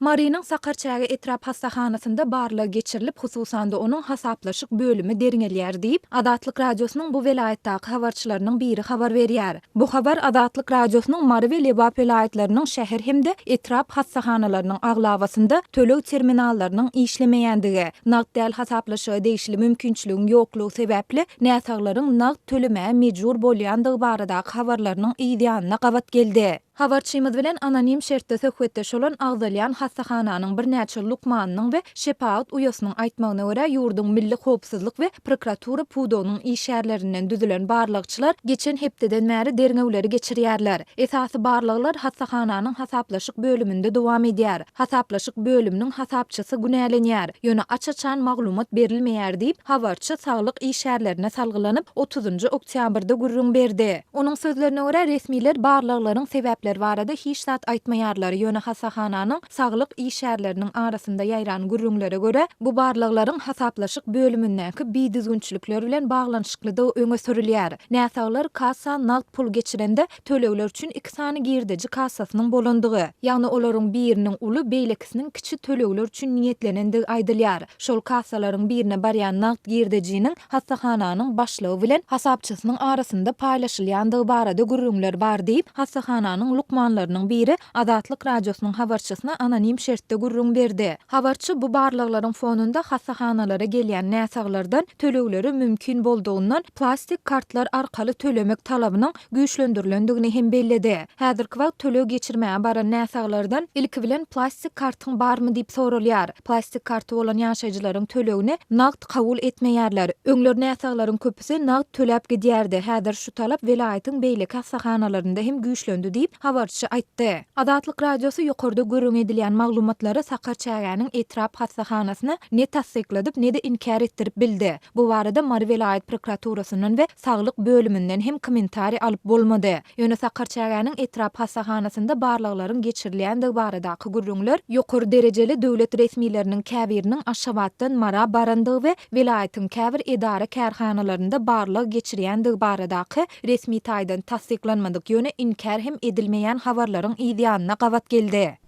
Marynyň Sakarçäge etrap hassahanasynda barlag geçirilip, hususan-da onuň hasaplaşyk bölümi derňelýär diýip, Azatlyk Radiosynyň bu welaýatdaky habarçylarynyň biri habar berýär. Bu habar Azatlyk Radiosynyň Mary we Lebap welaýatlarynyň şäher hem-de etrap hassahanalarynyň aglabasynda töleg terminallarynyň işlemeýändigi, nagt däl hasaplaşyga degişli mümkinçiligiň ýoklugy sebäpli näsaglaryň nagt tölemäge mejbur bolýandygy baradaky habarlarynyň yzýanyna gabat geldi. Habarçymyz bilen anonim şertde söhbetdeş bolan agzalýan hassahananyň birnäçe lukmanynyň we şepagat uýasynyň aýtmagyna görä, ýurduň milli howpsuzlyk we prokuratura pudagynyň işgärlerinden düzülen barlagçylar geçen hepdeden bäri derňewleri geçirýärler. Esasy barlaglar hassahananyň hasaplaşyk bölüminde dowam edýär. Hasaplaşyk bölüminiň hasapçysy günälenýär, ýöne aç-açan maglumat berilmeýär diýip, habarçy saglyk işgärlerine salgylanyp, otuzynjy oktýabrda gürrüň berdi. Onuň sözlerine görä, resmiler barlaglaryň sebäpleri barada hiç zat aýtmaýarlar, ýöne hassahananyň saglyk işgärleriniň arasynda ýaýran gürrüňlere görä, bu barlaglaryň hasaplaşyk bölümindäki bidüzgünçilikler bilen baglanyşyklydygy öňe sürülýär. Näsaglar kassa nagt pul geçirende, Tölegler üçin iki sany girdeji kassasynyň bolandygy, ýagny olaryň biriniň uly, beýlekisiniň kiçi tölegler üçin niýetlenendigi aýdylýar. Şol kassalaryň birine barýan nagt girdejiniň hassahananyň başlygy bilen hasapçysynyň arasynda paýlaşylýandygy barada gürrüňler bar diýip, hassahananyň lukmanlarynyň biri Azatlyk Radiosynyň habarçysyna anonim şertde gürrüň berdi. Habarçy bu barlaglaryň fonunda hassahanalara gelýän näsaglardan tölegleri mümkin boldugyndan plastik kartlar arkaly tölemek talabynyň güýçlendirilendigini hem belledi. Häzirki wagt töleg geçirmäge baran näsaglardan ilki bilen plastik kartyň barmy diýip soralýar. Plastik karty bolan ýaşaýjylaryň tölegini nagt kabul etmeýärler. Öňler näsaglaryň köpüsi nagt töläp gidýärdi, häzir şu talap welaýatyň beýleki hassahanalarynda hem güýçlendi diýip, habarçy aýtdy. Azatlyk Radiosy ýokarda gürrüňi edilýän maglumatlary Sakarçägäniň etrap hassahanasyna ne tassykladyp, ne-de inkär etdirip bildi. Bu barada Mary welaýat prokuraturasyndan we saglyk bölüminden hem kommentariý alyp bolmady. Ýöne Sakarçägäniň etrap hassahanasynda barlaglaryň geçirilýändigi baradaky gürrüňler ýokary derejeli döwlet resmileriniň käbiriniň Aşgabatdan Mara barandygy we welaýatyň käbir edara-kärhanalarynda barlag geçirýändigi baradaky resmi taýdan tassyklanmadyk, ýöne inkär hem edilmeýän habarlaryň yzýanyna gabat geldi.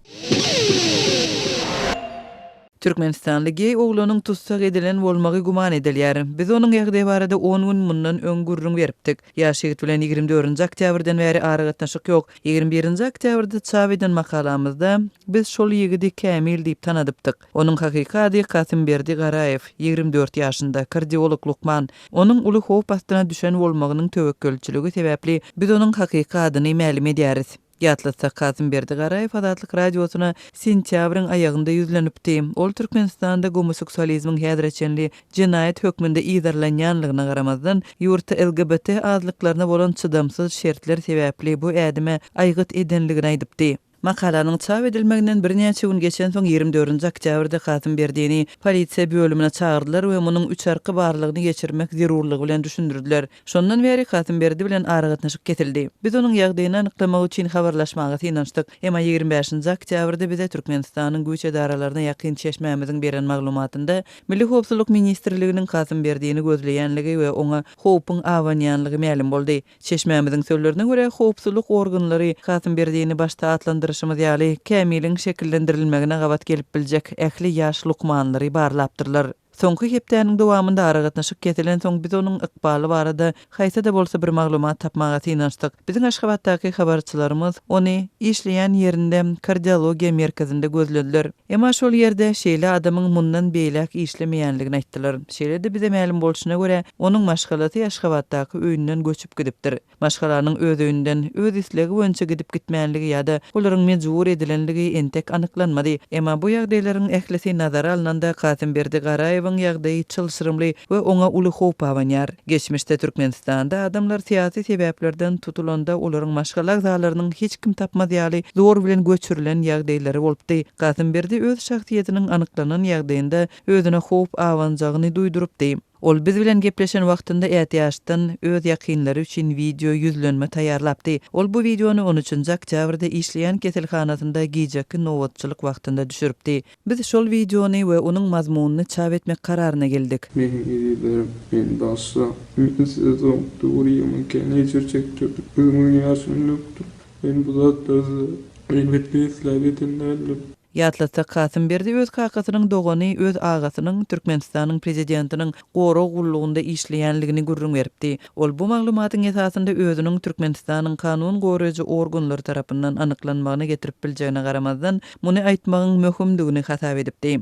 Türkmenistanly geý oglanyň tussag edilen bolmagy güman edilýär. Biz onuň ýagdaýy barada on gün mundan öň gürrüň beripdik. Ýaş ýigit bilen 24-nji oktýabrdan bäri aragatnaşyk ýok. 21-nji oktýabrda çap eden makalamyzda biz şol ýigidi Kämil diýip tanadypdyk. Onuň hakyky ady Kasymberdi Garaýew, 24 ýaşynda, kardiolog lukman. Onuň uly howp astyna düşen bolmagynyň töwekgelçiligi sebäpli biz onuň hakyky adyny mälim edýäris. Ýatlatsak, Kasymberdi Garaýew Azatlyk Radiosyna sentýabryň aýagynda ýüzlenipdi. Ol Türkmenistanda gomoseksualizmiň häzire çenli jenaýat hökmünde yzarlanýanlygyna garamazdan, ýurtda LGBT azlyklaryna bolan çydamsyz şertler sebäpli bu ädime aýgyt edenligini aýdypdy. Makalanyň çap edilmeginden birnäçe gün geçensoň, 24-nji oktýabrda Kasymberdini polisiýa bölümine çagyrdylar we munuň üçarky barlagyny geçirmek zerurlygy bilen düşündirdiler. Şondan bäri Kasymberdi bilen aragatnaşyk kesildi. Biz onuň ýagdaýyny anyklamak üçin habarlaşmaga synanyşdyk. Emma 25-nji oktýabrda bize Türkmenistanyň güýç edaralaryna ýakyn çeşmämiziň beren maglumatynda Milli howpsuzlyk ministrliginiň Kasymberdini gözleýänligi we oňa howpuň abanýanlygy mälim boldy. Çeşmämiziň sözlerine görä, howpsuzlyk organlary Kasymberdini başda atlandyryşymyz ýaly, Kämiliň şekillendirilmegine gabat gelip biljek ähli ýaş lukmanlary barlapdyrlar. Soňky hepdäniň dowamynda aragatnaşyk kesilensoň, biz onuň ykbaly barada haýsy-da bolsa bir maglumat tapmaga synanyşdyk. Biziň Aşgabatdaky habarçylarymyz ony işleýän ýerinde, kardiologiýa merkezinde gözlediler. Emma şol ýerde şeýle adamyň mundan beýläk işlemeýänligini aýtdylar. Şeýle-de bize mälim bolşuna görä, onuň maşgalasy Aşgabatdaky öýünden göçüp gidipdir. Maşgalanyň öz öýünden, öz islegi boýunça gidip-gitmänligi ýa-da olaryň mejbur edilenligi entek anyklanmady. Emma bu ýagdaýlaryň ählisi nazara alnanda, Kasymberdi Garaýewiň ýagdaýy çylşyrymly we oňa uly howp abanýar. Geçmişde Türkmenistanda adamlar syýasy sebäplerden tutulanda olaryň maşgala agzalarynyň hiç kim tapmaz ýaly zor bilen göçürilen ýagdaýlary bolupdy. Kasymberdi öz şahsyýetiniň anyklanan ýagdaýynda özüne howp abanjagyny duýdurypdy. Ol biz bilen gepleşen wagtynda ätiýaçdan öz ýakynlary üçin wideo ýüzlenme taýýarlapdy. Ol bu wideony on üçünji oktýabrda işleýän keselhanasynda gijeki nobatçylyk wagtynda düşüripdi. Biz şol wideony we onuň mazmunyny çap etmek kararyna geldik. Meniň ezizlerim, meni bagyşlaň. Men size soňky döwür kän ejir çekdirdim. Gözümiň ýaşyny dökdüm. Men bu zatlary size erbetlik isläp eden däldim. Ýatlatsak, Kasymberdi öz kakasynyň dogany, öz agasynyň, Türkmenistanyň prezidentiniň gorag gullugynda işleýänligini gürrüň beripdi. Ol bu maglumatyň esasynda özüniň Türkmenistanyň kanun goraýjy organlary tarapyndan anyklanmagyna getirip biljegine garamazdan, muny aýtmagyň möhümdigini hasap edipdi.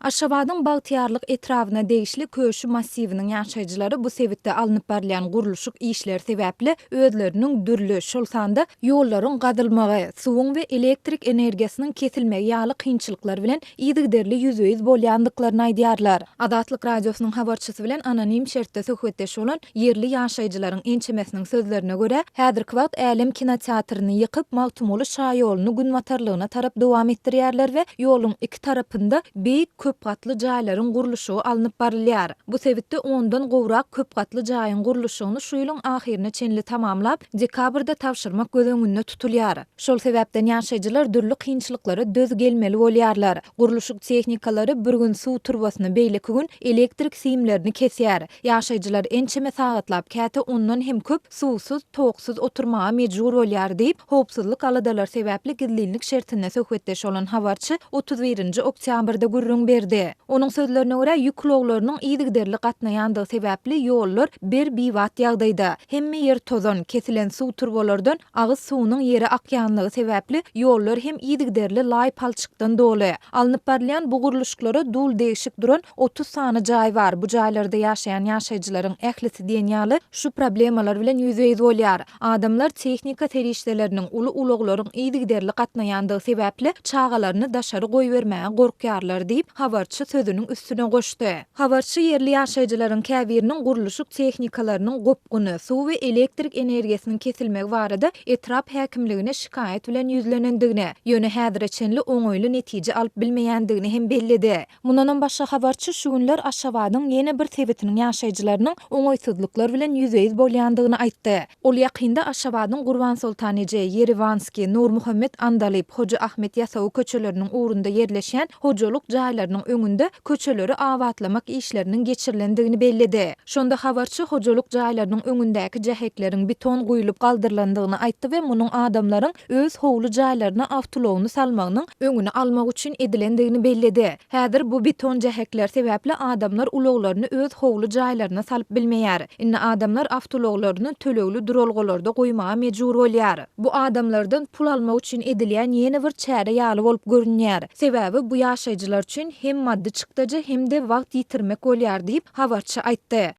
Aşgabadyň Bagtyýarlyk etrabyna degişli Köşi massiwiniň ýaşaýjylary bu sebitde alnyp barylýan gurluşyk işleri sebäpli özleriniň dürli, şol sanda ýollaryň gazylmagy, suwuň we elektrik energiýasynyň kesilmegi ýaly kynçylyklar bilen yzygiderli ýüzbe-ýüz bolýandyklaryny aýdýarlar. Azatlyk Radiosynyň habarçysy bilen anonim şertde söhbetdeş bolan ýerli ýaşaýjylaryň ençemesiniň sözlerine görä, häzirki wagt Älem kinoteatryny ýykyp, Magtymguly şaýoluny günbatarlygyna tarap dowam etdirýärler we ýoluň iki tarapynda beýik köpgatly jaýlaryň gurluşygy alnyp barylýar. Bu sebitde ondan gowrak köpgatly jaýyň gurluşygyny şu ýylyň ahyryna çenli tamamlap, dekabrda tabşyrmak göz öňünde tutulýar. Şol sebäpden ýaşaýjylar dürli kynçylyklara döz gelmeli bolýarlar. Gurluşyk tehnikalary bir gün suw turbasyny, beýleki gün elektrik simlerini kesýär. Ýaşaýjylar ençeme sagatlap, käte ondan hem köp suwsuz, toksuz oturmaga mejbur bolýar diýip, howpsuzlyk aladalary sebäpli gizlinlik şertinde söhbetdeş bolan habarçy 31 nji oktýabrda gürrüň berdi. Onuň sözlerine görä, ýük ulaglarynyň yzygiderli gatnaýandygy sebäpli ýollar ber-bibat ýagdaýda. Hemme ýer tozan, kesilen suw turbalardan agyz suwunyň ýere akýanlygy sebäpli ýollar hem yzygiderli laý-palçykdan doly. Alnyp barylýan bu gurluşyklara dul degşik duran 30 sany jaý bar. Bu jaýlarda ýaşaýan ýaşaýjylaryň ählisi diýen ýaly şu problemalar bilen ýüzbe-ýüz bolýar. Adamlar tehnika serişdeleriniň, uly ulaglaryň yzygiderli gatnaýandygy sebäpli çagalaryny daşary goýbermäge gorkýarlar diýip, habarçy sözüniň üstüne goşdy. Habarçy ýerli ýaşaýjylaryň käbiriniň gurluşyk tehnikalarynyň gopguny, suw we elektrik energiýasynyň kesilmegi barada etrap häkimligine şikaýat bilen ýüzlenendigini, ýöne häzire çenli oňaýly netije alyp bilmeýändigini hem belledi. Mundanam başga habarçy şu günler Aşgabadyň ýene bir sebitiniň ýaşaýjylarynyň oňaýsyzlyklar bilen ýüzbe-ýüz bolýandygyny aýtdy. Ol ýakynda Aşgabadyň Gurbansoltan eje, Ýerewanskiý, Nurmuhammet Andalyp, Hoja Ahmet Ýasawy köçeleriniň ugrunda ýerleşýän hojalyk jaýlarynyň öňünde köçeleri abatlamak işleriniň geçirilendigini belledi. Şonda habarçy hojalyk jaýlarynyň öňündäki jähekleriň beton guýlup galdyrylandygyny aýtdy we munuň adamlaryň öz howly jaýlaryna awtoulagyny salmagynyň öňüni almak üçin edilendigini belledi. Häzir bu beton jähekler sebäpli adamlar ulaglaryny öz howly jaýlaryna salyp bilmeýär. Indi adamlar awtoulaglaryny tölegli duralgalarda goýmaga mejbur bolýar. Bu adamlardan pul almak üçin edilýän ýene bir çäre ýaly bolup görünýär. Sebäbi bu ýaşaýjylar üçin hem maddy çykdajy hem-de wagt ýitirmek bolýar diýip, habarçy aýtdy.